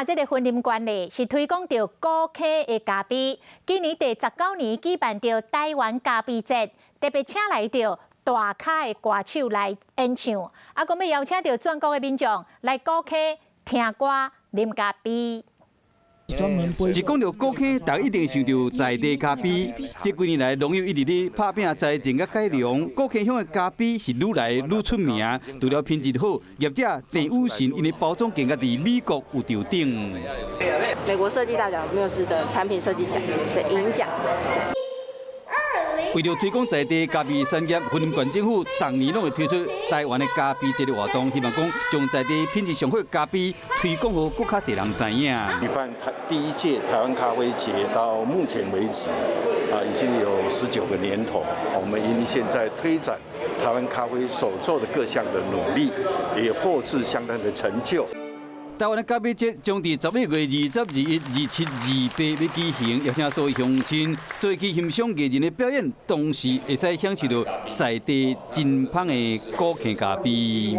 嘛，這个雲林縣咧是推廣著古坑的咖啡，今年第19年舉辦著台灣咖啡節，特別請來著大咖的歌手來演唱，啊，閣欲邀請著全國的民眾來古坑聽歌、啉咖啡。一講著古坑，大家一定想著在地咖啡。這幾年來，農友一直咧拍拚栽種佮改良，古坑鄉的咖啡是愈來愈出名。除了品質好，業者鄭宇神𪜶的包裝更加佇美國有得頂。美國設計大獎繆斯的產品設計獎的銀獎。為著推廣在地咖啡產業，雲林縣政府逐年攏會推出台灣的咖啡節的活動，希望講將在地品質上好的咖啡推廣予閣較濟人知影。舉辦第一屆台灣咖啡節到目前為止，啊，已經有19個年頭。我們雲林縣在推展台灣咖啡所做的各項的努力，也獲致相當的成就。台灣的咖啡節將佇11月20、21、27、28欲舉行，邀請所有鄉親做去欣賞藝人的表演，同時會使享受著在地真芳的古坑咖啡。